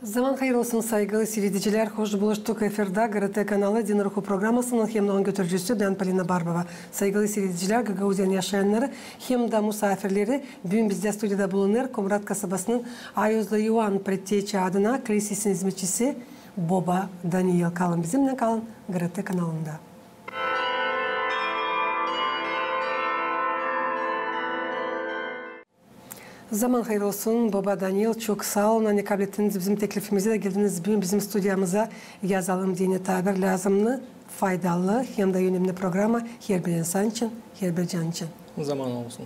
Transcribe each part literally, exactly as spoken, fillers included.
Zaman hayır olsun, saygılı siiredicilär. Hoş buluştuk efirdä GRT kanalı Din Ruhu programasının hem dä onun götürücüsü bän, Polina Barbova. Saygılı siiredicilär, Gagauziyanın yaşayannarı hem dä musaafirleri. Büün bizdä studiyada bulunêr Komrat kasabasının Ayuzlu İvan preteçi adına klisisin izmetçisi Boba Daniil. Kalın bizimnän, kalın GRT kanalında. Zaman hayır olsun, Boba Daniil, çok saa olun, ani kablettiniz bizim teklifimizi da geldiniz büün bizim studiyamıza. Yazalım deyni tabir lääzımnı, faydalı hem dä önemni programa herbir insan için, herbir can için. Zaman olsun.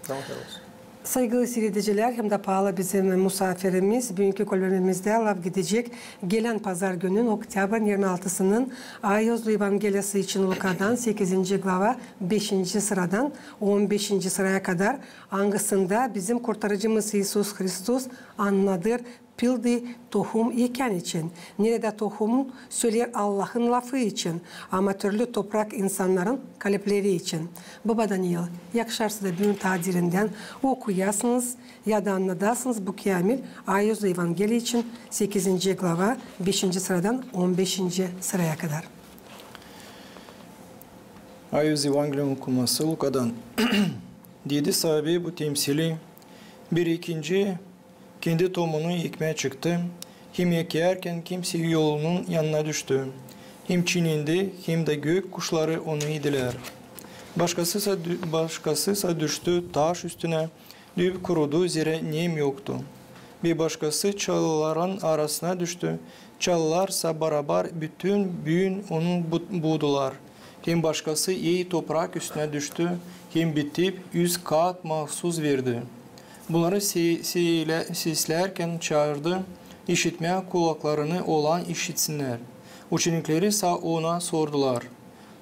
Zaman hayır olsun. Saygılı siiredicilär hem dä paalı bizim musaafirimiz, büünkü kolbemimizdä laf gidecek gelän pazar günün, oktyabrın irmi altısının Ayuzlu Evangeliyası için Lukadan, sekizinci glava, beşinci sıradan on beşinci sıraya kadar, angısında bizim Kurtarıcımız İisus Hristos annadêr pildi tohum ekän için, neredä tohum söleer Allahın lafı için, ama türlü toprak insannarın kalpleri için. Boba Daniil, yakışarsa da büün taa derindän okuyasınız ya da annadasınız bu käämil Ayuzlu Evangeliya için sekizinci glava, beşinci sıradan on beşinci sıraya kadar. Ayuzlu Evangeliya okuması Lukadan. Dedi saabi bu temsili: Bir ekinci kendi tohumunu ekmää çıktı, hem ekärkän kimsey yolunun yanına düştü, hem çiinendi, hem dä gök kuşları onu idilär. Başkasısa dü-, başkasısa düştü taş üstünä, deyip kurudu, zerä nem yoktu. Bir başkası çalıların arasına düştü, çalılarsa barabar bütün büün onu bu-, buudular. Hem başkası ii toprak üstünä düştü, hem bitip üz kat mahsul verdi. Bunnarı se-, seslärkän çaardı, işitmää kulaklarını olan işitsinnär. Uçenikleri sa ona sordular: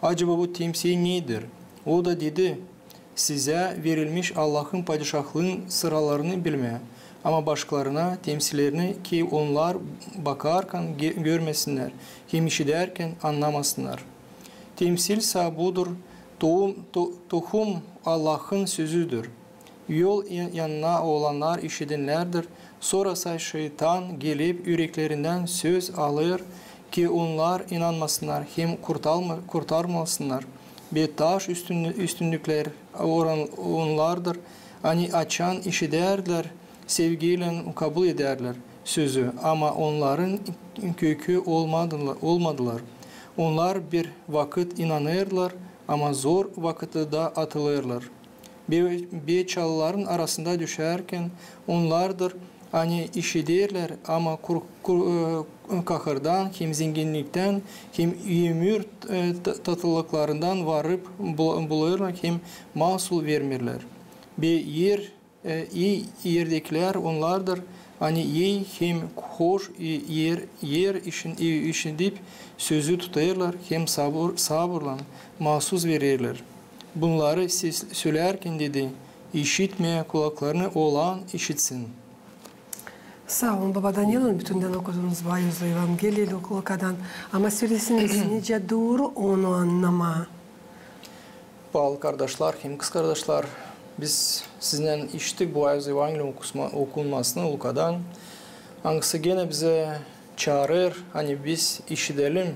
Acaba bu temsil nedir? O da dedi: Sizä verilmiş Allahın Padişahlıın sıralarını bilmää, ama başkalarına temsillerini, ki onnar bakarkan ge-, görmesinnär, hem işidärkän annamasınnar. Temsil sa budur: tohum, to-, tohum Allahın sözüdür. Yol ya-, yanına olannar işidennärdir, sora sa şeytan gelip üreklerindän söz alêr, ki onnar inanmasınnar hem kurtalma-, kurtarılmasınnar. Ve taş üstünlü-, üstünlüklär oran-, onnardır, ani açan işidärlär, sevgiylän kabul edärlär sözü, ama onnarın kökü olmadıla-, olmadılar. Onnar bir vakıt inanêrlar, ama zor vakıtta atılêrlar. Be-, be çalıların arasında düşärkän onnardır, ani işiderlär, ama kur-, kur-, e, kahırdan hem zenginniktän hem ümür, e, ta-, tatlılıklarından varıp bul-, bulêrlar hem mahsul vermeerlär. Be er, e, ii erdekilär onnardır, ani ii hem hoş, e, er, er işin-, e, işidip sözü tutêrlar hem sabır, sabırlan mahsul vererlär. Bunnarı ses-, sölärkän dedi: İşitmää kulakları olan işitsin. Saa olun, Boba Daniil, bütündän okudunuz bu Ayuzlu Evangeliya Luk-, Lukadan. Ama söläseniz, nicä dooru onu annamaa? Paalı kardaşlar hem kızkardaşlar, biz sizinnän işittik bu Ayuzlu Evangeliya okusma-, okunmasını Lukadan. Angısı genä bizä çaarêr, ani biz işidelim,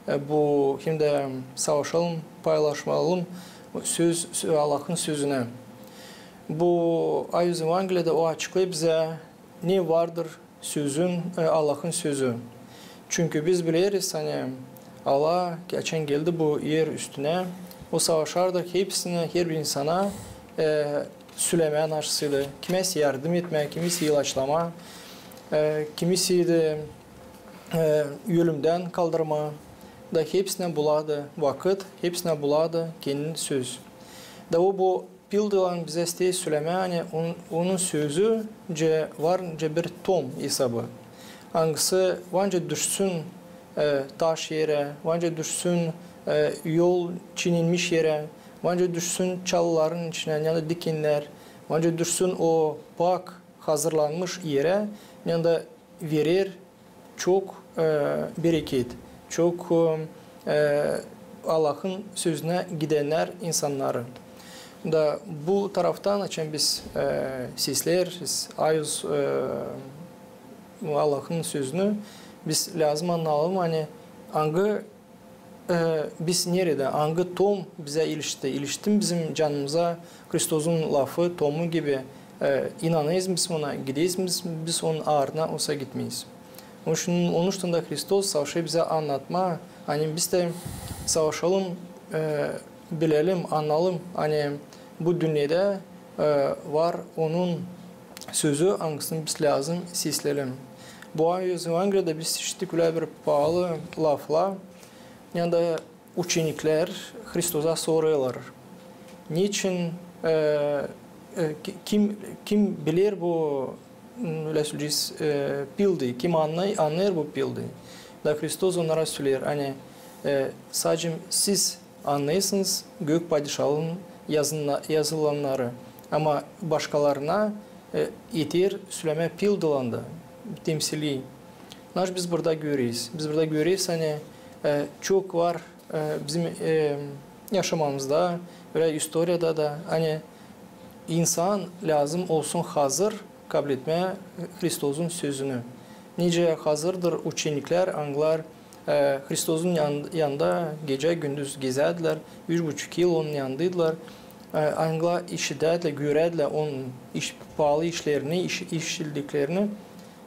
e, bu, hem dä savaşalım, paylaşmalım söz, sö-, Allahın sözünä. Bu Ayuzlu Evangeliyada o açıklêêr bizä, ne vardır sözün, e, Allahın sözü. Çünkü biz bileriz, ani Allah, açan geldi bu er üstünä, o savaşardı hepsinä, herbir insana, e, sölemää nasıldı. Kimisä yardım etmää, kimisä ilaçlamaa, e, kimisä dä, e, ölümdän kaldırmaa. Da hepsinä buladı vakıt, hepsinä buladı kendin söz. Da o bu pildilan bizä isteer sölemää, ani on-, onun sözücä var nicä bir tom esabı. Angısı var nicä düşsün, e, taş erä, var nicä düşsün, e, yol çiinenmiş erä, var nicä düşsün çalıların içinä, ya da dikennär, var nicä düşsün o pak hazırlanmış erä, ya da verer çok, e, bereket, çok, e, Allahın sözünä gidennär insannarı. Da bu taraftan, açan biz, e, sesleriz, Ayuz, e, Allahın sözünü, biz lääzım annayalım, ani angı e, biz neredä, angı tom bizä ilişti? İlişti mi bizim canımıza Hristozun lafı, tomu gibi, e, inanêrız biz ona, gideriz biz, biz onun aardına, osa gitmeeriz. Onuştan, onuştan da Hristos savaşêr bizä annatmaa, ani biz dä savaşalım, e, bilelim, annayalım, ani bu dünnedä, e, var onun sözü, angısını biz lääzım sesleyelim. Bu ay Evangeliyada biz işittik ölä bir paalı laflar, ya da Uçeniklär Hristosa sorêrlar: neçin, e, e, ki-, kim, kim biler bu, m, ölä söleyecez, e, pildi, kim annay-, annêêr bu pildi? Da Hristos onnara söleer, ani, e, sade siz annêêrsınız gök padişalıın yazına-, yazılannarı, ama başkalarına, e, eter sölemää pildaylan da, temsili. Naşı biz burada göreriz? Biz burada göreriz, ani, e, çok var e, bizim, e, yaşamamızda, ölä istoriyada da, ani insan lääzım olsun hazır kabletmää Hristozun sözünü. Nicä hazırdır uçeniklär, angılar, e, Hristozun yan-, yanında gecä-gündüz gezärdilär, üç buçuk yıl onun yanındaydılar. E, angılar işidärdilär, görärdilär onun iş-, paalı işlerini, iş-, işildiklerini.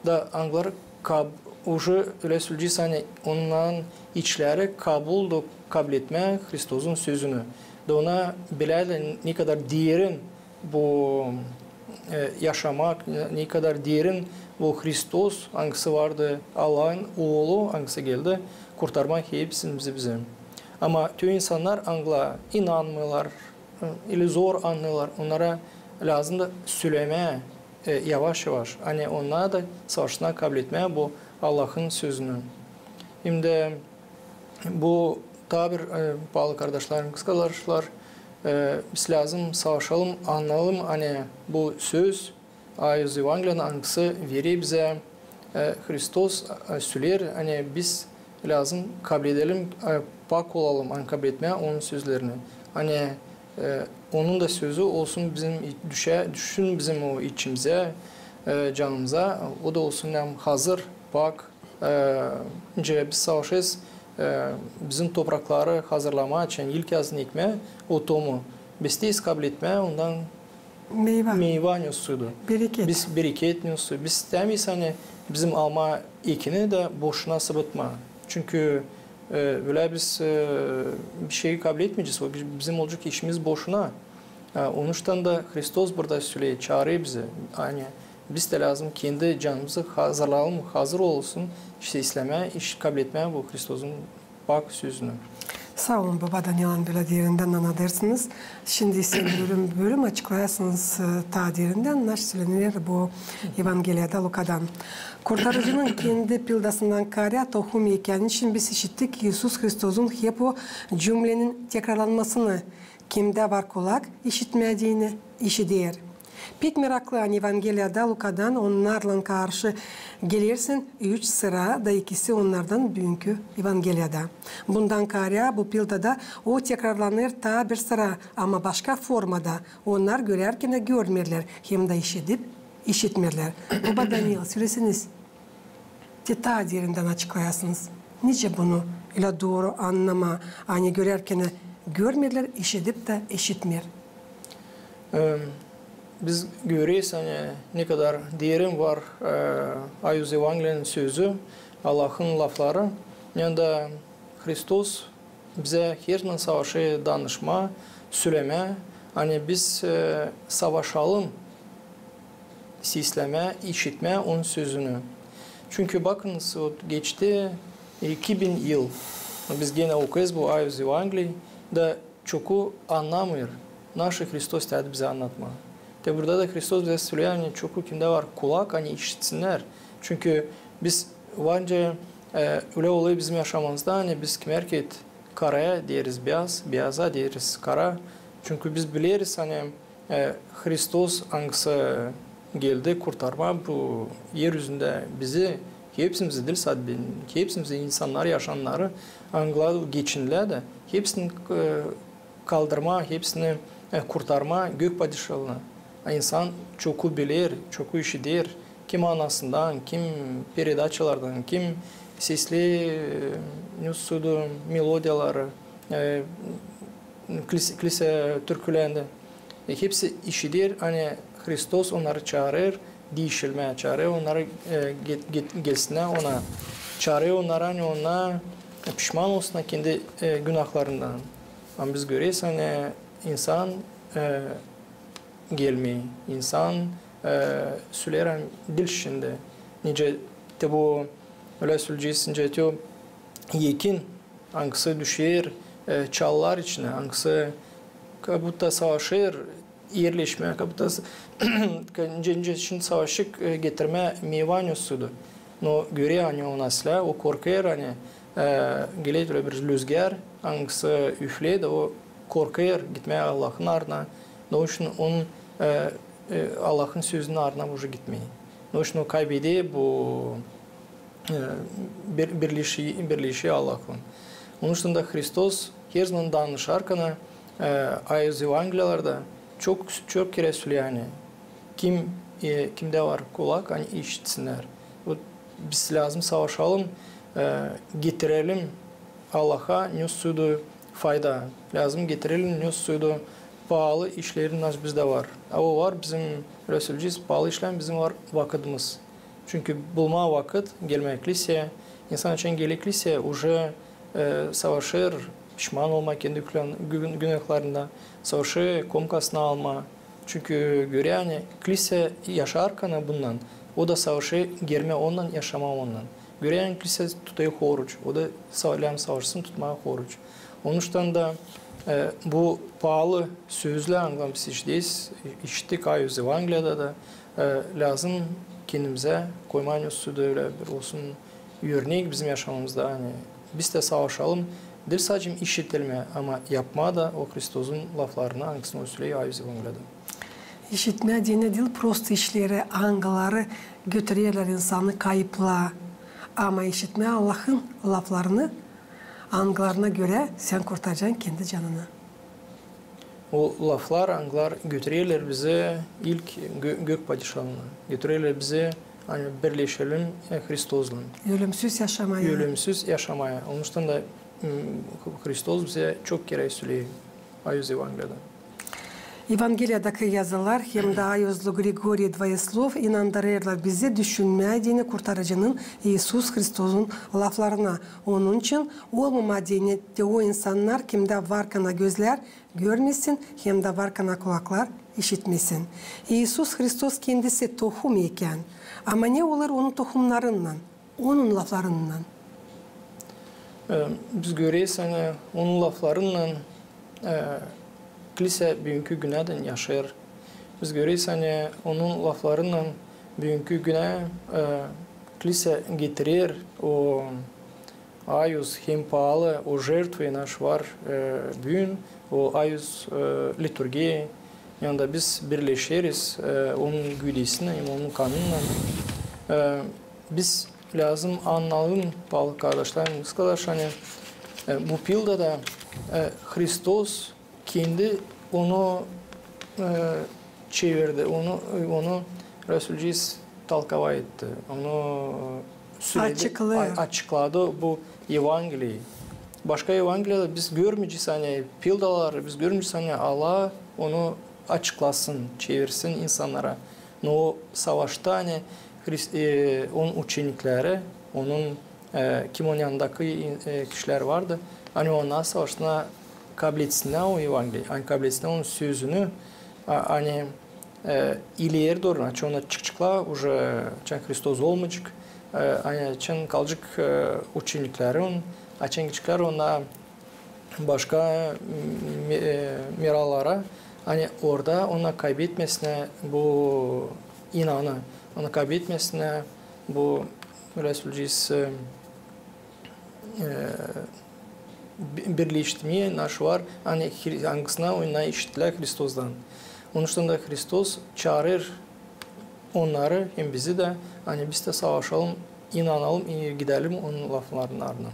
Da angılar kab-, уже ölä söleyecez, ani onnarın içleri kabuldu kabletmää Hristozun sözünü. Da ona bilärlär, ne kadar derin bu, e, yaşamak, ne, ne kadar derin bu Hristos, angısı vardı Allahın Oolu, angısı geldi kurtarmaa hepsimizi, bizi. Ama tüm insannar angılara inanmêêrlar, e, ili zor annêêrlar, onnara lääzım da sölemää, e, yavaş-yavaş. Ani onnar da savaşsınnar kabletmää bu Allahın sözünü. Hem dä bu taa bir, e, paalı kardaşlarım, kız kardaşlar, e, biz lääzım savaşalım, annayalım, ani bu söz, Ayoz Evangeliyanın, angısı verer bizä, e, Hristos, e, söleer, ani biz lääzım kabledelim, e, pak olalım, ani kabletmää onun sözlerini. Ani, e, onun da sözü olsun bizim i-, düşä-, düşsün bizim o içimizä, e, canımıza, o da olsun hem hazır, pak, e, nicä biz savaşêrız, e, bizim toprakları hazırlamaa için ilk yazın ekmää, o tomu, biz isteeriz kabletmää ondan meyva, meyva nesoydu. Bereket. Biz bereket nesoydu. Biz istämeeriz, ani bizim almaa ekini dä boşuna sıbıtmaa. Çünkü, e, ölä biz, e, bir şey kabletmeyecez. O bi-, bizim olacek işimiz boşuna. E, onuştan da Hristos burada söleer, çaarêr bizi. Ani biz dä lääzım kendi canımızı hazırlayalım, hazır olsun, işte, istemää, iş kabletmää bu Hristozun pak sözünü. Saa olun, baba Daniel, ani bölä derindän annadêrsınız. Şindi sän bölüm, bölüm açıklayasınız, e, taa derindän, naşı sölener bu Evangeliyada Lukadan. Kurtarıcının kendi pildasından kaarä tohum ekeni için biz işittik İisus Hristozun hep o cümlenin tekrarlanmasını: kimdä var kulak işitmää deyni, işider. Pek meraklı, ani Evangeliyada Lukadan onnarlan karşı gelersin üç sıra da ikisi onnardan büünkü Evangeliyada. Bundan kaarä bu pildada o tekrarlanêr taa bir sıra, ama başka formada. Onnar görärkenä görmeerlär, hem dä işidip işitmeerlär. Baba Daniel, söleseniz, te taa derindän açıklayasınız, nicä bunu ölä dooru annamaa, ani görärkenä görmeerlär, işidip tä işitmeer. Em, biz göreriz, ani ne kadar derin var, e, Ayoz Evangeliyanın sözü, Allahın lafları. Ani da Hristos bizä her zaman savaşêr danışmaa, sölemää, ani biz, e, savaşalım seslemää, işitmää onun sözünü. Çünkü bakınız, вот, geçti iki bin yıl. Biz genä okuyêrız bu Ayoz Evangeliyi, da çoku annamêêr, naşı Hristos istädi bizä annatmaa. Te burada da Hristos bizä söleer, ani çoku kimdä var kulak, ani işitsinnär. Çünkü biz var nicä, e, ölä olêr bizim yaşamamızda, ani biz kimärked karaya deeriz beyaz, beyaza deeriz kara. Çünkü biz bileriz, ani, e, Hristos, angısı geldi kurtarmaa bu er üzündä bizi, hepsimizi, diil sade beni, hepsimizi, insannar, yaşayannarı, angılar geçinelär dä, hepsini, e, kaldırmaa, hepsini, e, kurtarmaa gök padişalığına. A insan çoku biler, çoku işider, Kim anasından, kim peredaçalardan, kim sesli, e, ne süüdü, melodiyaları, e, klis-, klise türkülerini. E, hepsi işider, ani Hristos onnarı çaarêr diişilmää, çaarêr onnarı, e, ge-, ge-, gelsinnär ona, çaarêr onnarı, ani ona pişman olsunnar kendi, e, günahlarından. Ama biz göreriz, ani insan, e, gelmeer. İnsan, e, söleer, ani diil şindi. Nicä te bu, ölä söleyecez, nicä te o ekin, angısı düşer, e, çalılar içinä, angısı как будто savaşêr erleşmää, как будто s-, nicä, nicä şindi savaşêr, e, getirmää meyva, ne süüdü. No görer, ani o nasıl, o korkêr, ani, e, geler ölä bir lüzgär, angısı üfleer, o korkêr gitmää Allahın ardına. Onun için onun, e, e, Allahın sözünün ardına uje gitmeer. Onun için o kaybeder bu, e, bir-, birleşi-, birleşi Allahın. Onun için dä Hristos herzaman danışarkan, e, Ayuz Evangeliyalarda çok, çok kerä söleer, ani kim, e, kimdä var kulak, ani işitsinnär. Вот biz lääzım savaşalım, e, getirelim Allaha ne süüdü fayda. Lääzım getirelim ne süüdü paalı işleri, nasıl bizdä var. A o var bizim, ölä söleyecez, paalı işlär, bizim var vakıdımız. Çünkü bulmaa vakıt, gelmää kliseyä, insan açan geler kliseyä, uje, e, savaşêr pişman olmaa kendi gü-, gü-, günahlarında, savaşêr komkasını almaa. Çünkü görer, ani kliseyä yaşarkan bunnan, o da savaşêr gelmää ondan, yaşamaa ondan. Görer, ani kliseyä tutêr oruç, o da sa-, lääzım savaşsın tutmaa oruç. Onuştan da, e, bu paalı sözlär, angıdan biz işideriz, işittik Ayuz Evangeliyada da, e, lääzım kendimizä koymaa ne süüdü ölä bir olsun örnek bizim yaşamamızda, ani biz dä savaşalım, diil sade işitelmää, ama yapmaa da o Hristozun laflarını, angısını o söleer Ayuz Evangeliyada. İşitmää deyni diil prosta işleri, angıları götürerlär insanı kayıplaa, ama işitmää Allahın laflarını, angılarına görä sän kurtaracan kendi canını. O laflar, angılar götürerlär bizi ilk gö-, gök padişalıına, götürerlär bizi, ani birleşelim, e, Hristozlan. Ölümsüz yaşamaya. Ölümsüz yaşamaya. Onuştan da, m, Hristos bizä çok kerä söleer Ayuz Evangeliyada. Evangeliyadakı yazılar hem dä ayuzlu Grigoriy Dvoeslov inandırêrlar bizi düşünmää deyni Kurtarıcının, İisus Hristozun laflarına. Onun için olmamaa deyni te o insannar, kimdä varkan gözlär görmesin, hem dä varkan kulaklar işitmesin. İisus Hristos kendisi tohum ekän. Ama ne olêr onun tohumnarınnan, onun laflarınnan? E, biz göreriz, ani onun laflarınnan, e, kliseyä büünkü günädän yaşêêr. Biz göreriz, ani onun laflarınnan büünkü günä, e, kliseyä getirer o ayuz hem paalı, o žertvayı, naşı var, e, büün, o ayuz, e, liturgiya, yanında biz birleşeriz, e, onun güüdesinä hem onun kanınnan. E, biz lääzım annayalım, paalı kardaşlar, kızlar, ani, e, bu pildada, e, Hristos kendi onu, e, çevirdi, onu, onu, ölä söleyecez, толковать etti, onu, e, söledi, açıkladı bu Evangeliyi. Başka Evangeliyada biz görmeyecez, ani pildaları biz görmeyecez, ani Allah onu açıklasın, çevirsin insannara. No o savaşta, ani Hrist-, e, onun uçenikleri, onun, e, kim onun yanındakı, e, kişilär vardı, ani onnar savaştılar kabul etsinnär o Evangeliyi, ani kabul etsinnär onun sözünü, a, ani, e, ileri dooru, açan onnar çıkaceklar, uje açan Hristos olmayacek, e, ani açan kalacek, e, uçenikleri onun, açan gidecekler onnar başka, m-, e, meralara, ani orada onnar kaybetmesin bu inanı, onnar kaybetmesin bu, ölä söleyecez, e, e, bi-, birleştirmää, naşı var, ani Hri-, angısını onnar işittilär Hristostan. Onuştan da Hristos çaarêr onnarı hem bizi dä, ani biz dä savaşalım, inanalım, e, gidelim onun laflarının ardından.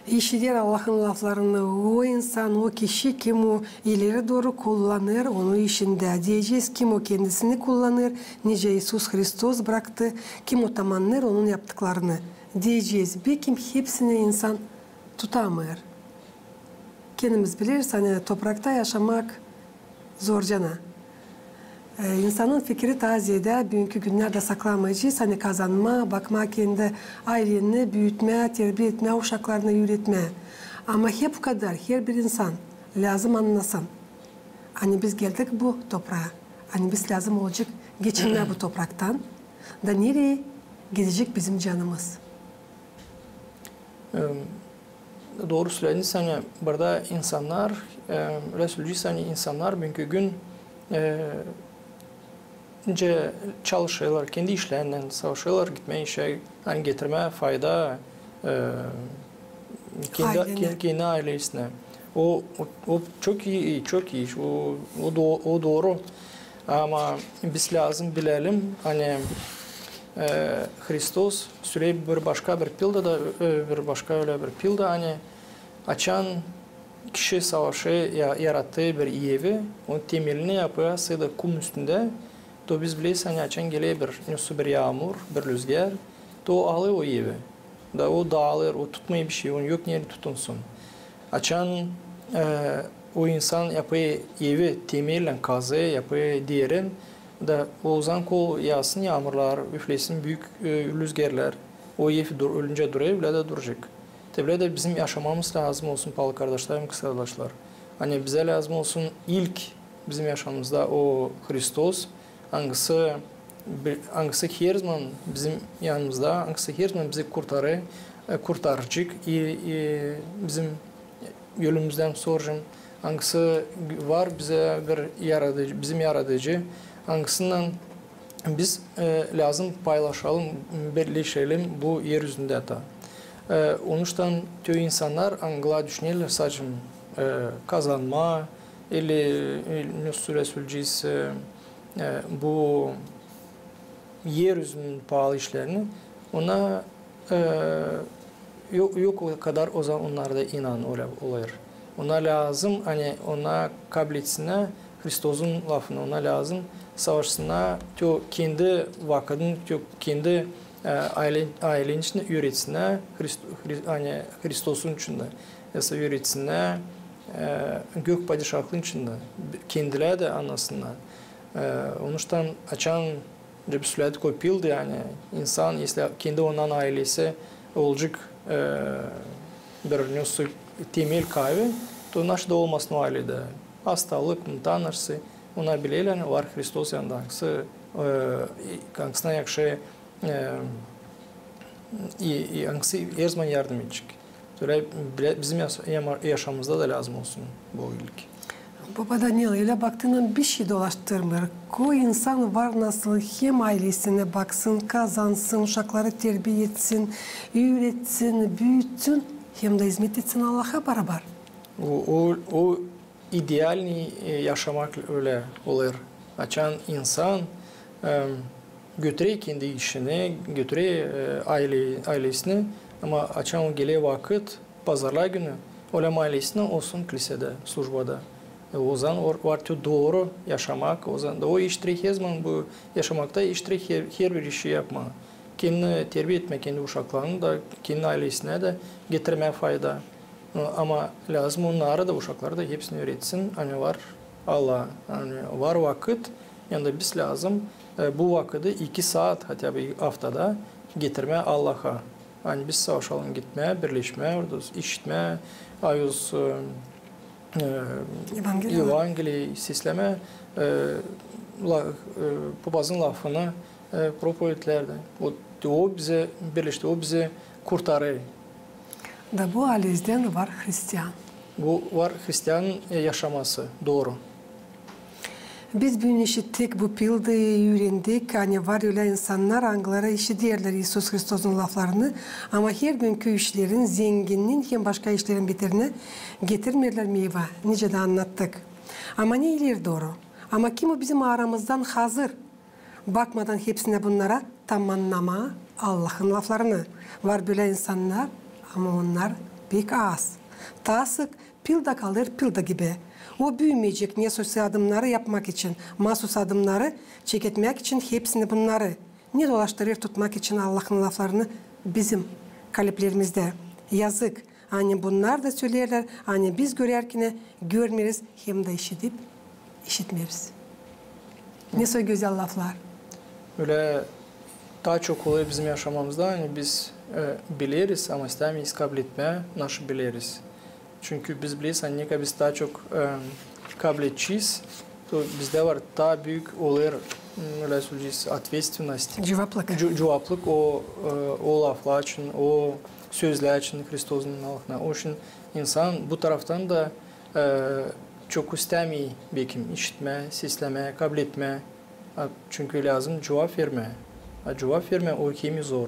işider Allahın laflarını o insan, o kişi, kim o ileri dooru kullanêr onu işindä. Deyecez, kim o kendisini kullanêr, nicä İisus Hristos braktı, kim o tamannêêr onun yaptıklarını. Deyecez, bekim hepsini insan tutamêêr. Kendimiz bileriz, ani toprakta yaşamak zorcana. E, insanın fikiri taa zeedä büünkü günnerdä saklamayacez, ani kazanmaa, bakmaa kendi ayleni, büütmää, terbiya etmää uşaklarını, üüretmää. Ama hep o kadar herbir insan lääzım annasın, ani biz geldik bu topraa, ani biz lääzım olacek geçinmää bu topraktan, da nereyi gidecek bizim canımız. Em, Dooru sölediniz, ani burada insannar, e, ölä söleyecez, ani insannar büünkü gün, e, nicä çalışêrlar, kendi işlerinnän savaşêrlar gitmää işä, ani getirmää fayda, e, kendi, Ayleni. Kendi, kendi aylesinä. O, o, o çok ii, çok ii iş, o, o do-, o dooru. Ama biz lääzım bilelim, ani, e, Hristos söley bir başka bir pilda da, e, bir başka ölä bir pilda, ani açan kişi savaşêr, ya-, yaratêr bir evi, onun temelini yapêr, sade kum üstündä, to biz bileriz, ani açan geler bir, nesoy bir yaamur, bir lüzgär, to o alêr o evi. Da o daalêr, o tutmêêr bişey, onun yok nereyi tutunsun. Açan, e, o insan yapêr evi, temellän kazêr, yapêr derin, da o zaman kol yaasın yaamurlar, üflesin büük, e, lüzgärlär, o ev dur-, ölüncä durêr, ölä dä duracek. Te bölä dä bizim yaşamamız lääzım olsun, paalı kardaşlarım, kıskançlar. Ani bizä lääzım olsun ilk bizim yaşamamızda o Hristos, angısı bi-, angısı herzaman bizim yanımızda, angısı herzaman bizi kurtarêr, e, kurtaracek, i, i, bizim ölümüzdän sora, angısı var bizä bir yaradıcı, bizim yaradıcı, angısınnan biz, e, lääzım paylaşalım, birleşelim bu er üzündä taa. E, onuştan tü insannar, angılar düşünerlär, sade, e, kazanmaa, ili, e, nesoy söleyecez, e, e, bu er üzünün paalı işlerini, ona, e, yok, yok o kadar o zaman onnar da inan ölä olêr. Ona lääzım, ani ona kabletsin Hristosun lafını, ona lääzım savaşsın, tü kendi vakıdını, tü kendi, e, aylä-, aylän içindä üüretsin, Hrist-, Hri-, ani Hristosun içindä, yasa üüretsin, e, gök padişahlıın içindä, kendilär dä annasınnar. E, onuştan açan, biz söledik o pilda, ani insan, если kendi onun aylesi olacek, e, bir nesoy temel kaavi, to naşey da olmasın o ayledä. Hastalık, mı tanrısı, ona bilelim, ani var Hristos yanında, angısı, e, angısına yakışêr, e, i, i angısı herzaman yardım edecek. Sora bile-, bizim yas-, yama-, yaşamamızda da lääzım olsun bu ilk. Baba Daniel, ölä baktığınnan bişey dolaştırmêêr. Ko insan var nasıl hem aylesinä baksın, kazansın, uşakları terbiya etsin, üüretsin, büütsün, hem dä izmet etsin Allaha barabar. O, o, o idealnıy, e, yaşamak ölä olêr. Açan insan, em, götürer kendi işini, götürer, e, aylä-, aylesini, ama açan o geler vakıt, pazarlar günü, ölä aylesini olsun klisedä, slujbada. E, o zaman or-, var tü dooru yaşamak, o zaman da o iştirer herzaman bu yaşamakta, iştirer her, herbir işi yapmaa. Kendini terbiya etmää, kendi uşaklarını da, kendi aylesinä dä getirmää fayda. Ama lääzım onnarı da, uşakları da hepsini üüretsin, ani var Allah, ani var vakıt, ani biz lääzım, e, bu vakıdı iki saat, хотя бы aftada getirmää Allaha. Ani biz savaşalım gitmää, birleşmää, orada işitmää, ayuz, e, e, Evangeliya. Evangeliya, seslemää, e, la-, e, papazın lafını, e, propovedlerdä. O, o bizi birleştirer, o bizi kurtarêr. Da bu aylezdän var hristian. Bu var hristianın, e, yaşaması, dooru. Biz büün işittik bu pildayı, üürendik, ani var ölä insannar, angıları işiderlär İisus Hristosun laflarını, ama herbüünkü işlerin, zenginniin hem başka işlerin beterinä getirmeerlär meyva, nicä dä annattık. Ama ne ileri dooru? Ama kim o bizim aramızdan hazır, bakmadan hepsinä bunnara, tamannamaa Allahın laflarını? Var bölä insannar, ama onnar pek az. Taa sık pil da kalêr pil da gibi. O büümeyecek ne sosyal adımnarı yapmak için, masus adımnarı çeketmäk için hepsini bunnarı. Ne dolaştırêr tutmak için Allahın laflarını bizim kalplerimizdä. Yazık, ani bunnar da söleerlär, ani biz görärkenä görmeeriz hem dä işidip işitmeeriz. Ne soy gözäl laflar. Ölä taa çok olêr bizim yaşamamızda, ani biz e, bileriz, ama istämeeriz kabletmää, naşı bileriz. Çünkü biz bileriz, ani ne kadar biz taa çok e, kabledecez, to bizdä var taa büük olêr, m, ölä söleyecez, ответственность. Cuvaplık. Cu- cuvaplık o, e, o laflar için, o sözlär için Hristosun aleyhina. O için insan bu taraftan da e, çok istämeer bekim işitmää, seslemää, kabletmää. A, çünkü lääzım cuvap vermää. A cuvap vermää o kimi zor.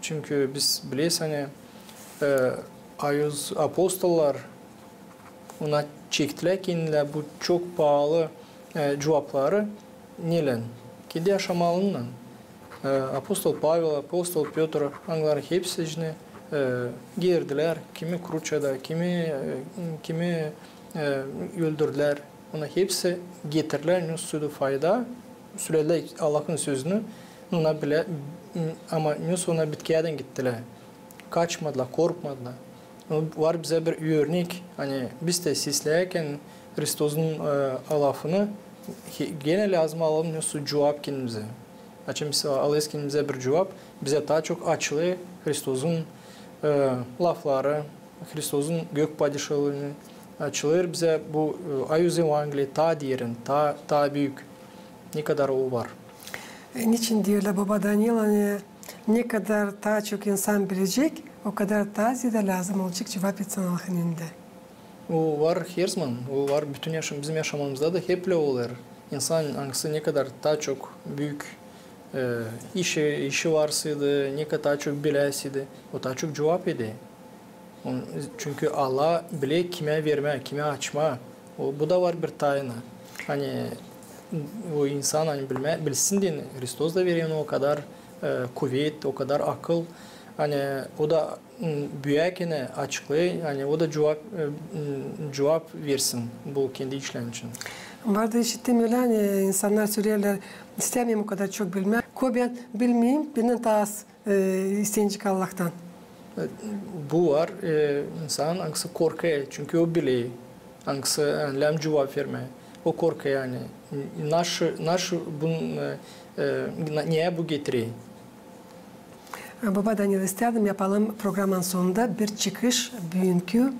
Çünkü biz bileriz, ani e, ayuz apostollar ona çektilär kendilär bu çok paalı e, cuvapları. Nelän? Kendi yaşamalarınnan. E, apostol Pavel, apostol Pötr, angıları hepsi içinä e, girdilär, kimi kruçada, kimi e, kimi e, öldürdülär. Ona hepsi getirdilär, ne sürü fayda, sölediler Allahın sözünü, ona bilä, ama ne sürü ona bitkiyädän gittilär. Kaçmadılar, korkmadılar. O var bizä bir örnek, ani biz dä sesleerkän Hristosun e, lafını, he- genä lääzım alalım ne sürü cuvap kendimizä. Açan biz alêrız kendimizä bir cuvap, bizä taa çok açılêr Hristosun e, lafları, Hristosun gök padişalını açılêr bizä bu e, ayuz Evangeliya taa derin, taa, taa büük. Ne kadar o var. E, niçin deerlär, boba Daniil, ani ne kadar taa çok insan bilecek, o kadar taa zeedä lääzım olacek cuvap etsin Allahın önündä. O var her zaman, o var bütün yaşam, bizim yaşamamızda da hep ölä olêr. İnsan, angısı ne kadar taa çok büük e, işi, işi varsaydı, ne kadar taa çok biläsiydi, o taa çok cuvap eder. On- Çünkü Allah biler kimä vermää, kimä açmaa. O, bu da var bir tayna. Ani o insan, ani bilmä, bilsin deyni, Hristos da verer ona o kadar e, kuvet, o kadar akıl. Ani o da m, büyüyärkenä açıklêêr, ani o da cuvap, e, m, cuvap versin bu kendi işleri için. Var da işittim ölä, ani insannar söleerlär, istämeerim o kadar çok bilmää. Ko bän bilmeerim, bendän taa az e, istencik Allahtan. E, Bu var, e, insan, angısı korkêr, çünkü o biler, angısı, e, lääzım cuvap vermää. O korkêr, ani, naşı, naşı bun, e, e, na- neä bu getirer? E, boba Daniil, istärdim yapalım programanın sonunda bir çıkış büünkü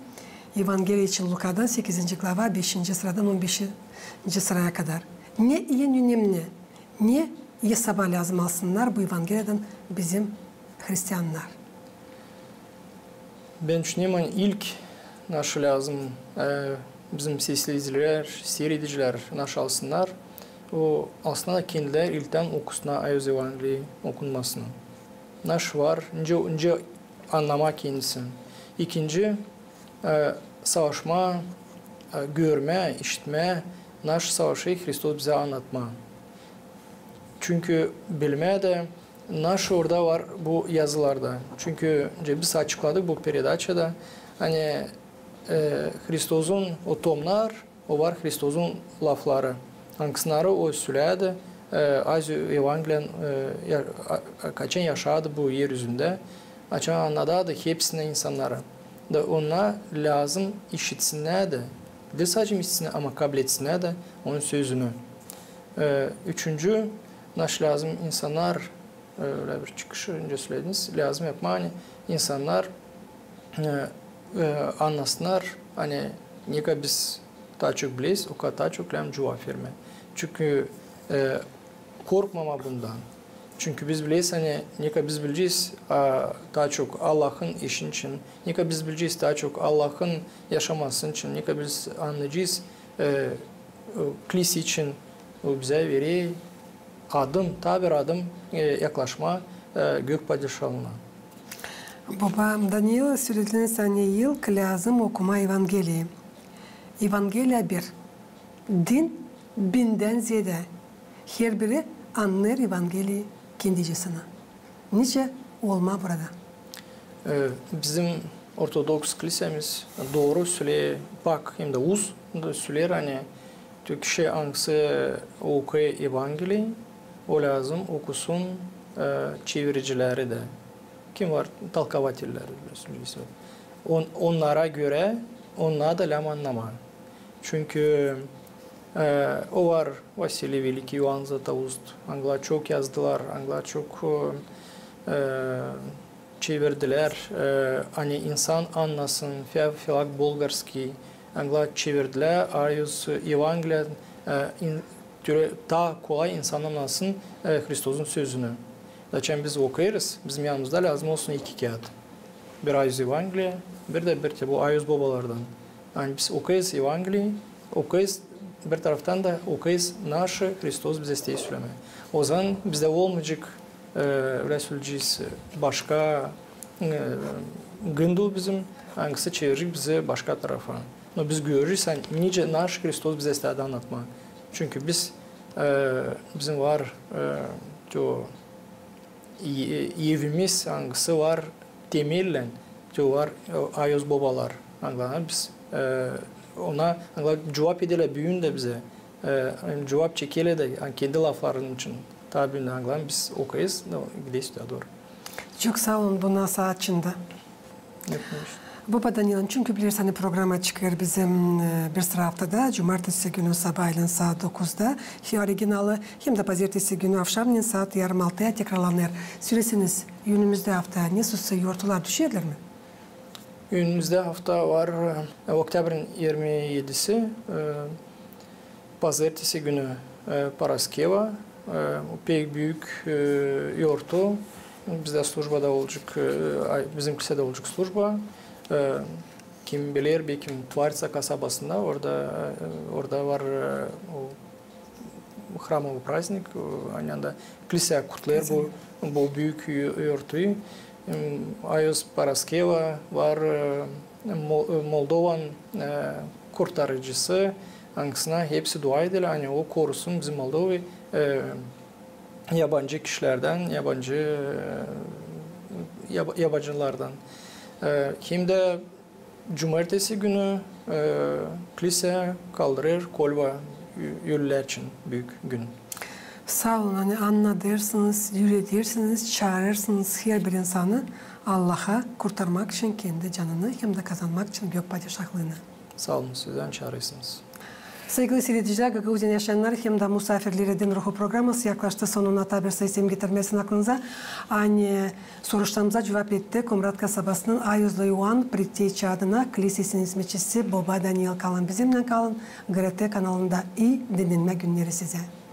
Evangeliya için Lukadan, sekizinci glava, beşinci sıradan on beşinci sıraya kadar. Ne en önemni, ne esaba lääzım alsınnar bu Evangeliyadan bizim hristiannar? Bän düşünerim, ani ilk naşı lääzım, e, bizim sesleyicilär, siiredicilär naşı alsınnar, o alsınnar da kendilär ilktän okusunnar ayuz Evangeliya okunmasını. Naşı var, nicä, nicä annamaa kendisini. İkinci, e, savaşmaa, e, görmää, işitmää, naşı savaşêr Hristos bizä annatmaa. Çünkü bilmää dä, naşı orada var bu yazılarda. Çünkü biz açıkladık bu peredaçada, ani, e, Hristosun o tomnar, o var Hristosun lafları. Angısınnarı o söledi, e, ayuz Evangeliyanı, e, ya- a- a- açan yaşadı bu er üzündä, açan annadı hepsinä insannarı. Da ona lääzım işitsinnär dä, diil sade işitsinnär, ama kabletsinnär dä onun sözünü. E, üçüncü, naşı lääzım insannar, e, ölä bir çıkışı, nicä sölediniz, lääzım yapmaa, ani insannar, e, e, annasınnar, ani ne kadar biz taa çok bileriz, o kadar taa çok lääzım cuvap vermää. Çünkü, e, korkmamaa bundan. Çünkü biz bileriz, ani ne kadar biz bilecez, a, taa çok Allahın işi için, ne kadar biz bilecez taa çok Allahın yaşaması için, ne kadar biz annayacez, e, e, klisi için, o bizä verer adım, taa bir adım, e, yaklaşmaa, e, gök padişalına. Boba Daniil, sölediniz, ani ilk lääzım okumaa Evangeliyi. Evangeliya bir. Din bindän zeedä. Herbiri annêêr Evangeliyi kendicesinä. Nicä olmaa burada? E, bizim Ortodoks klisemiz dooru söleer, pak hem dä uz da söleer, ani tü kişi, angısı okuyêr Evangeliyi, o lääzım okusun, e, çeviricileri dä. Kim var? Толковательleri, bilirsiniz. On-, onnara görä, onnar da lääzım annamaa. Çünkü, e, o var Vasiliy Великий, Ioan Zlatoust, angılar çok yazdılar, angılar çok, e, çevirdilär, e, ani insan annasın, Феофилакт Болгарский, angılar çevirdilär, ayuz Evangeliya, e, in-, türä taa kolay insan annasın, e, Hristosun sözünü. Açan biz okuyêrız, bizim yanımızda lääzım olsun iki kiyat. Bir ayuz Evangeliya, bir dä bir te bu ayuz bobalardan. Ani biz okuyêrız Evangeliyi, okuyêrız, bir taraftan da okuyêrız, naşı Hristos bizä isteer sölemää. Ozaman bizdä olmayacek, e, ölä söleyecez, başka, e, gındıl bizim, angısı çevirecek bizi başka tarafa. No biz görecez, ani nicä naşı Hristos bizä isteer annatmaa. Çünkü biz, e, bizim var, e, o e-, evimiz, angısı var temellän, te var, e, ayuz bobalar. Angılar, biz, e, ona, angılar cuvap ederlär büün dä bizä. E, ani cuvap çekerlär dä, ani kendi lafları için. Taa büün dä, angılar, biz okuyêrız, no, gideriz taa dooru. Çok saa olun buna saat içindä. Boba Danil, çünkü bilersin, ani programa çıkêr bizim, e, bir sıra aftada, cumartesi günü sabaalän saat dokuzda, hem originalı, hem dä pazertesi günü avşamnän saat yarım altıya tekrarlanêr. Söleseniz, önümüzdä afta ne sorusu, yortular düşerlär mi? Önümüzdä afta var, e, oktyabrın irmi edisi, e, pazertesi günü, e, Paraskeva, e, pek büük, e, yortu. Bizdä slujbada olacek, e, ay, bizim klisäädä olacek slujba. E, kim biler, bekim Tvarţa kasabasında, orada, e, orada var, e, o hramovo praznik, e, ani anda klisä kutlêêr bu, bu büük yo-, yortuyu. Em, ayuz Paraskeva var, e, Mo-, e, Moldovan, e, kurtarıcısı, angısına hepsi dua ederlär, ani o korusun bizim Moldovayı, e, yabancı kişilerdän, yabancı, e, yab-, yabancılardan. E, hem dä cumartesi günü, e, klisä kaldırêr kolva ü-, ölülär için büük gün. Saa olun, ani annadêrsınız, üüredersiniz, çaarêrsınız herbir insanı Allaha kurtarmak için kendi canını hem dä kazanmak için gök padişahlıını. Saa olun, sizä çaarêrsınız. Saygılı siiredicilär, Gagauziyanı yaşayannarın hem dä musaafirlerin Edin ruhu programası yaklaştı sonuna. Taa bir sayı isteerim getirmäzin aklınıza, ani soruşlarımıza cuvap etti Komrat kasabasının ayuzlu Ioan Prityeyçi adına klisesinin izmetçisi boba Daniil. Kalın bizimnän, kalın GRT kanalında. İi dinnenmä günneri sizä.